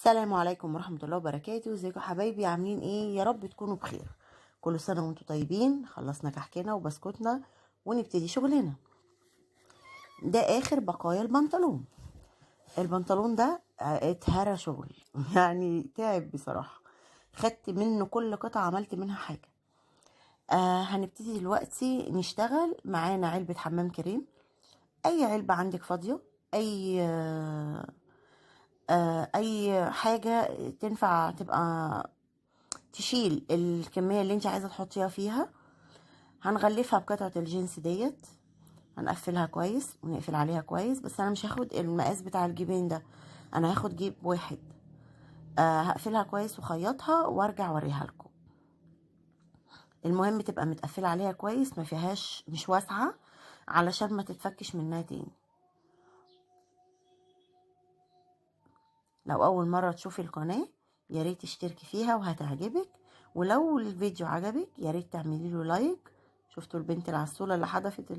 السلام عليكم ورحمة الله وبركاته. ازيكم حبايبي؟ عاملين ايه؟ يا رب تكونوا بخير. كل سنة وانتم طيبين. خلصنا كحكنا وبسكوتنا ونبتدي شغلنا. ده اخر بقايا البنطلون. البنطلون ده اتهرى شغل يعني تعب بصراحة، خدت منه كل قطعة عملت منها حاجة. هنبتدي دلوقتي نشتغل. معانا علبة حمام كريم، اي علبة عندك فاضية، اي حاجة تنفع تبقى تشيل الكمية اللي انت عايزة تحطيها فيها. هنغلفها بقطعة الجينز ديت، هنقفلها كويس ونقفل عليها كويس. بس انا مش هاخد المقاس بتاع الجيبين ده، انا هاخد جيب واحد. هقفلها كويس وخيطها وارجع اوريها لكم. المهم تبقى متقفلة عليها كويس، ما فيهاش، مش واسعة علشان ما تتفكش منها تاني. لو اول مرة تشوفي القناة يا ريت تشتركي فيها وهتعجبك، ولو الفيديو عجبك يا ريت تعملي له like. شفتوا البنت العسولة اللي حدفت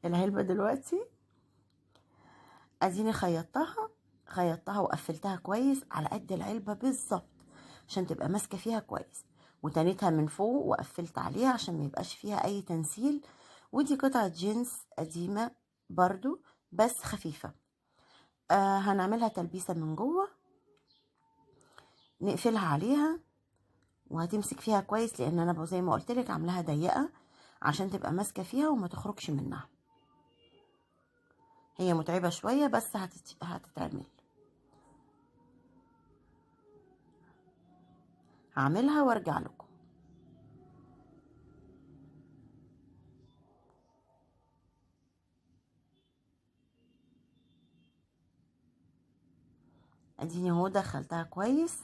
العلبة دلوقتي؟ اديني خيطتها وقفلتها كويس على قد العلبة بالظبط عشان تبقى ماسكة فيها كويس، وتنيتها من فوق وقفلت عليها عشان ما يبقاش فيها اي تنسيل. ودي قطعة جينز قديمة برضو بس خفيفة. هنعملها تلبيسة من جوه، نقفلها عليها وهتمسك فيها كويس، لان انا زي ما قلت لك عاملاها ضيقة عشان تبقى ماسكة فيها وما تخرجش منها. هي متعبة شوية بس هتتعمل. هعملها وارجع لكم. اديني اهو دخلتها كويس،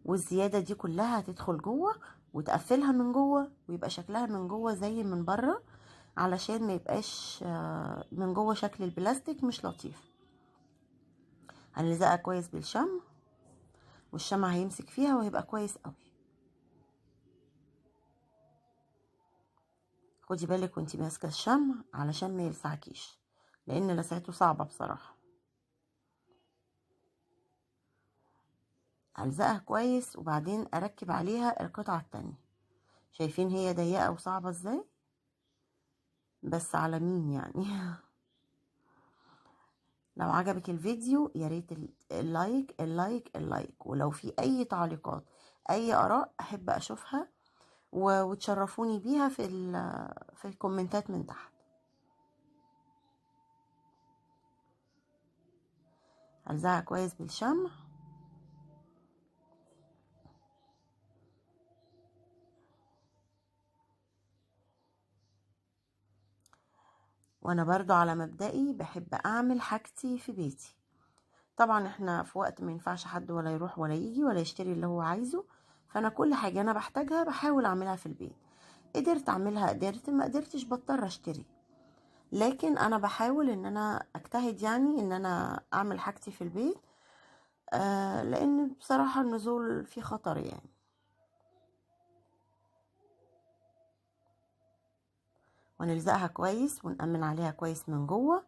والزيادة دي كلها هتدخل جوه وتقفلها من جوه، ويبقى شكلها من جوه زي من بره علشان ما يبقاش من جوه شكل البلاستيك مش لطيف. هنلزقها كويس بالشمع، والشمع هيمسك فيها وهيبقى كويس قوي. خدي بالك وانتي ماسكه الشمع علشان ما يلسعكيش، لان لسعته صعبه بصراحه. هلزقها كويس وبعدين اركب عليها القطعه التانية. شايفين هي ضيقه وصعبه ازاي؟ بس على مين يعني. لو عجبك الفيديو يا ريت ال like ال like ال like، ولو في اي تعليقات اي اراء احب اشوفها وتشرفوني بيها في الكومنتات من تحت. هلزقها كويس بالشمع. وانا برضو على مبدئي بحب اعمل حاجتي في بيتي. طبعا احنا في وقت ما ينفعش حد ولا يروح ولا يجي ولا يشتري اللي هو عايزه، فانا كل حاجة انا بحتاجها بحاول اعملها في البيت. قدرت اعملها قدرت، ما قدرتش بضطر اشتري، لكن انا بحاول ان انا اجتهد، يعني ان انا اعمل حاجتي في البيت، لان بصراحة النزول فيه خطر يعني. ونلزقها كويس ونأمن عليها كويس من جوه،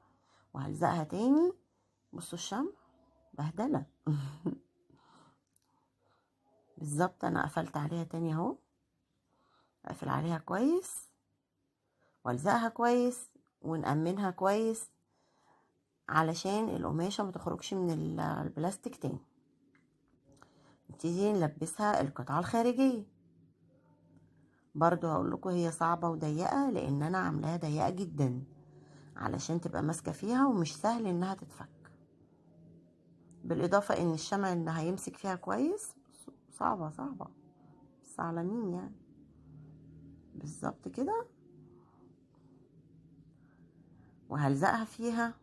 وهلزقها تاني. بصوا الشمع بهدلة بالظبط. انا قفلت عليها تاني اهو، اقفل عليها كويس والزقها كويس ونأمنها كويس علشان القماشة ما تخرجش من البلاستيك تاني. نبتدي نلبسها القطعة الخارجية. برضو هقول لكم هي صعبة وضيقة لان انا عاملاها ضيقة جدا علشان تبقى ماسكة فيها ومش سهل انها تتفك، بالاضافة ان الشمع اللي هيمسك فيها كويس. صعبة صعبة بس على مين يعني. بالظبط كده. وهلزقها فيها.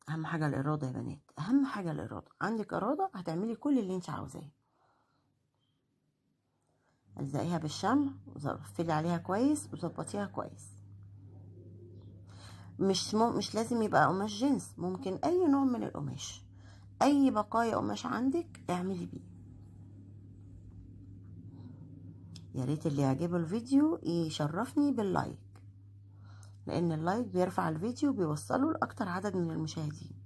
اهم حاجة الارادة يا بنات، اهم حاجة الارادة. عندك ارادة هتعملي كل اللي انت عاوزاه. الزقيها بالشمع وقفلي عليها كويس وظبطيها كويس. مش لازم يبقى قماش جينز، ممكن اي نوع من القماش، اي بقايا قماش عندك اعملي بيه. يا ريت اللي يعجبه الفيديو يشرفني بال like، لان ال like بيرفع الفيديو بيوصله لاكتر عدد من المشاهدين.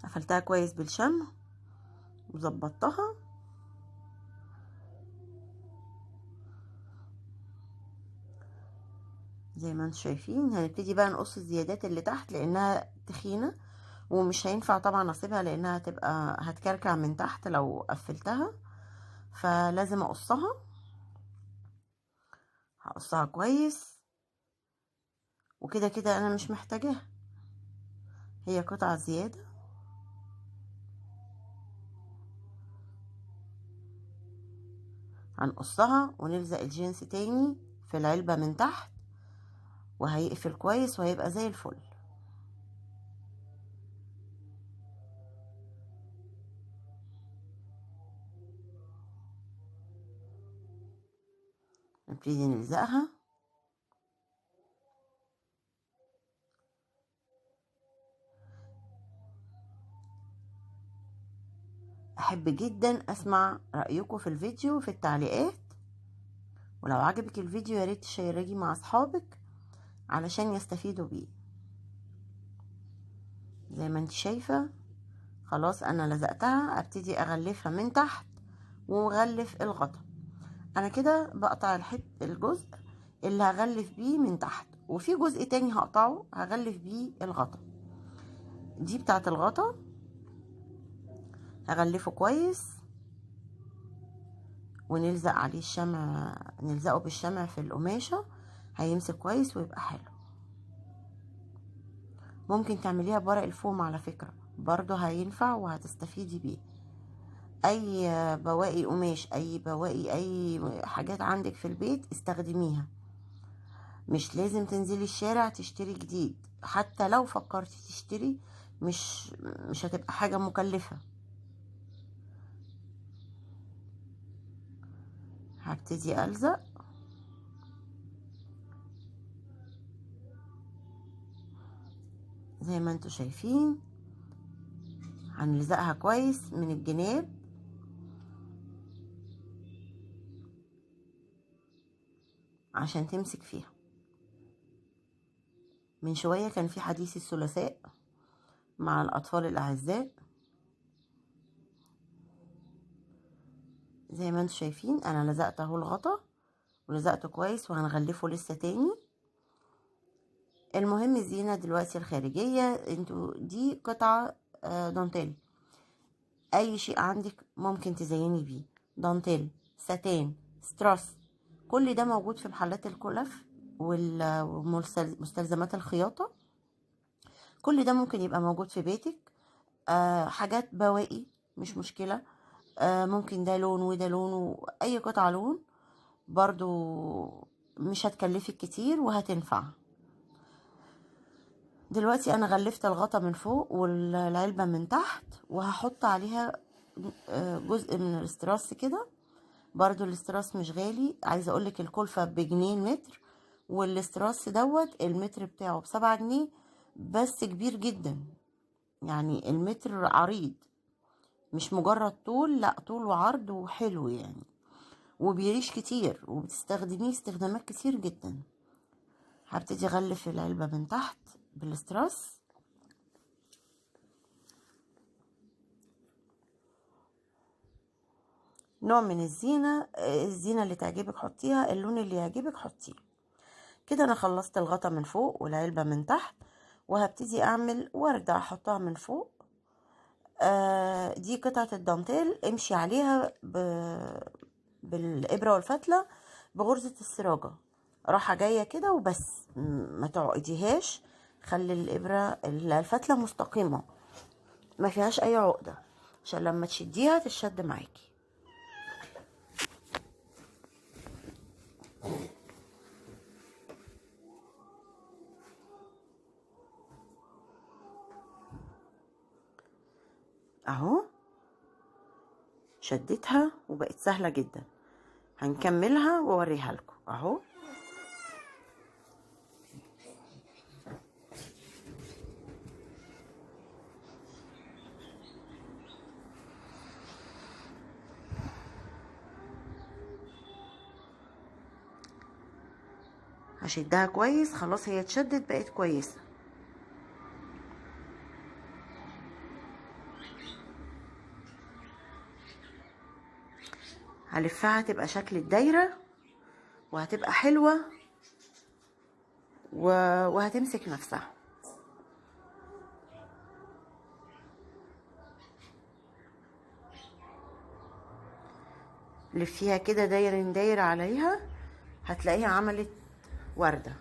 قفلتها كويس بالشمع وظبطتها. زي ما انتم شايفين هنبتدي بقى نقص الزيادات اللي تحت لانها تخينة، ومش هينفع طبعا اسيبها لانها هتبقى هتكركع من تحت لو قفلتها، فلازم اقصها. هقصها كويس، وكده كده انا مش محتاجاها، هي قطعه زيادة. هنقصها ونلزق الجينز تاني في العلبة من تحت، وهيقفل كويس وهيبقى زي الفل. نبتدي نلزقها. احب جدا اسمع رايكم في الفيديو في التعليقات، ولو عجبك الفيديو يا ريت تشيريه مع اصحابك علشان يستفيدوا بيه. زي ما انت شايفه خلاص انا لزقتها، ابتدي اغلفها من تحت واغلف الغطا. انا كده بقطع الجزء اللي هغلف بيه من تحت، وفي جزء تاني هقطعه هغلف بيه الغطا. دي بتاعه الغطا هغلفه كويس ونلزق عليه الشمع، نلزقه بالشمع في القماشة، هيمسك كويس ويبقى حلو. ممكن تعمليها بورق الفوم على فكرة، برضو هينفع وهتستفيدي بيه. اي بواقي قماش، اي بواقي اي حاجات عندك في البيت استخدميها، مش لازم تنزلي الشارع تشتري جديد. حتى لو فكرتي تشتري مش هتبقى حاجة مكلفة. هبتدي ألزق. زي ما انتوا شايفين هنلزقها كويس من الجناب. عشان تمسك فيها. من شوية كان في حديث الثلاثاء مع الأطفال الأعزاء. زي ما انتوا شايفين انا لزقت اهو الغطا ولزقته كويس، وهنغلفه لسه تاني. المهم الزينة دلوقتي الخارجية، انتوا دي قطعة دانتيل، اي شيء عندك ممكن تزيني بيه، دانتيل، ساتان، ستراس، كل ده موجود في محلات الكلف ومستلزمات الخياطة. كل ده ممكن يبقى موجود في بيتك. حاجات بواقي مش مشكلة، ممكن ده لون وده لون، واي قطعة لون برضو مش هتكلفك كتير وهتنفع. دلوقتي انا غلفت الغطا من فوق والعلبة من تحت، وهحط عليها جزء من الاستراس كده. برضو الاستراس مش غالي، عايزة اقولك الكلفة بجنيه المتر، والاستراس دوت المتر بتاعه ب7 جنيه بس، كبير جدا يعني، المتر عريض مش مجرد طول، لا طول وعرض وحلو يعني، وبيعيش كتير وبتستخدميه استخدامات كتير جدا. هبتدي اغلف العلبة من تحت بالاستراس. نوع من الزينة، الزينة اللي تعجبك حطيها، اللون اللي يعجبك حطيه. كده انا خلصت الغطا من فوق والعلبة من تحت، وهبتدي اعمل وردة احطها من فوق. دي قطعة الدانتيل، امشي عليها بالإبرة والفتلة بغرزة السراجة، راحة جاية كده وبس، ما تعقديهاش، خلي الإبرة الفتلة مستقيمة ما فيهاش أي عقدة، عشان لما تشديها تشد معاكي. اهو شدتها وبقت سهلة جدا. هنكملها واوريها لكم اهو. اشدها كويس. خلاص هي اتشدت بقت كويسة. هلفها تبقى شكل الدايرة وهتبقى حلوة وهتمسك نفسها. لفيها كده داير داير عليها، هتلاقيها عملت وردة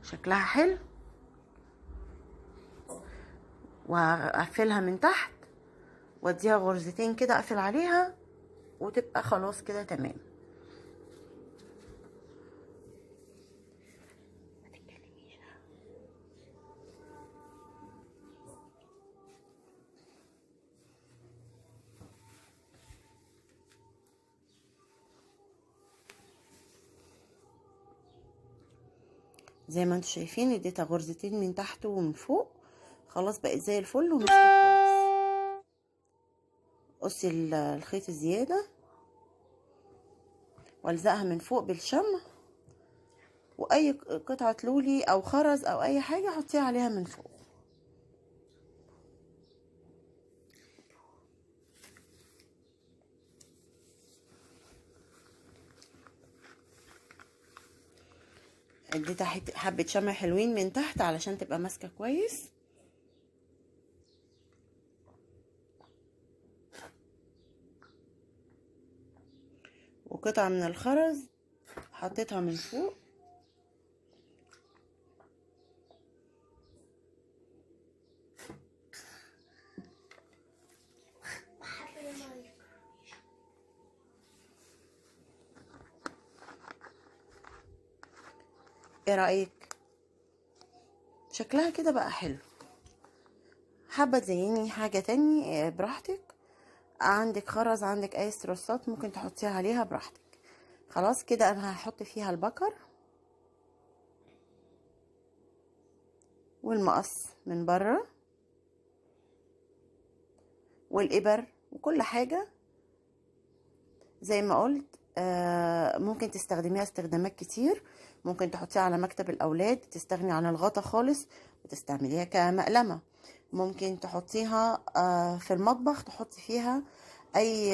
شكلها حلو. وهقفلها من تحت واديها غرزتين كده اقفل عليها، وتبقى خلاص كده تمام. ما تتكلميش. زي ما انتم شايفين اديتها غرزتين من تحت ومن فوق، خلاص بقت زي الفل ومسكت كويس. قصي الخيط الزيادة والزقها من فوق بالشمع، واي قطعه لولي او خرز او اي حاجة حطيها عليها من فوق. اديتها حبه شمع حلوين من تحت علشان تبقى ماسكه كويس. وقطعه من الخرز حطيتها من فوق. ايه رأيك؟ شكلها كده بقى حلو. حابة تزيني حاجة تاني براحتك، عندك خرز، عندك اي ستروسات ممكن تحطيها عليها براحتك. خلاص كده انا هحط فيها البكر والمقص من بره والإبر وكل حاجة. زي ما قلت ممكن تستخدميها استخدامات كتير. ممكن تحطيها على مكتب الأولاد، تستغني عن الغطا خالص وتستعمليها كمقلمة. ممكن تحطيها في المطبخ، تحطي فيها أي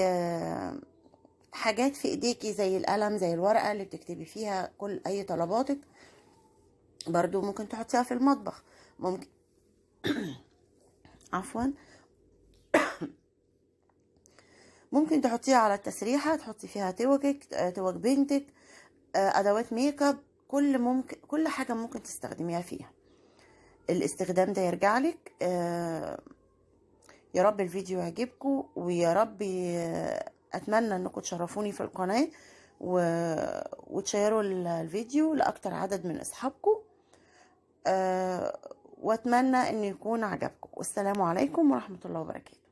حاجات في إيديكي زي القلم، زي الورقة اللي بتكتبي فيها كل أي طلباتك، برضو ممكن تحطيها في المطبخ. ممكن عفوا ممكن تحطيها على التسريحة، تحطي فيها توكك، توك بنتك، أدوات make up، كل حاجة ممكن تستخدميها فيها. الاستخدام ده يرجع لك. يا رب الفيديو يعجبكم، ويا رب اتمنى انكم تشرفوني في القناة وتشيروا الفيديو لاكتر عدد من اصحابكم، واتمنى ان يكون عجبكم. والسلام عليكم ورحمة الله وبركاته.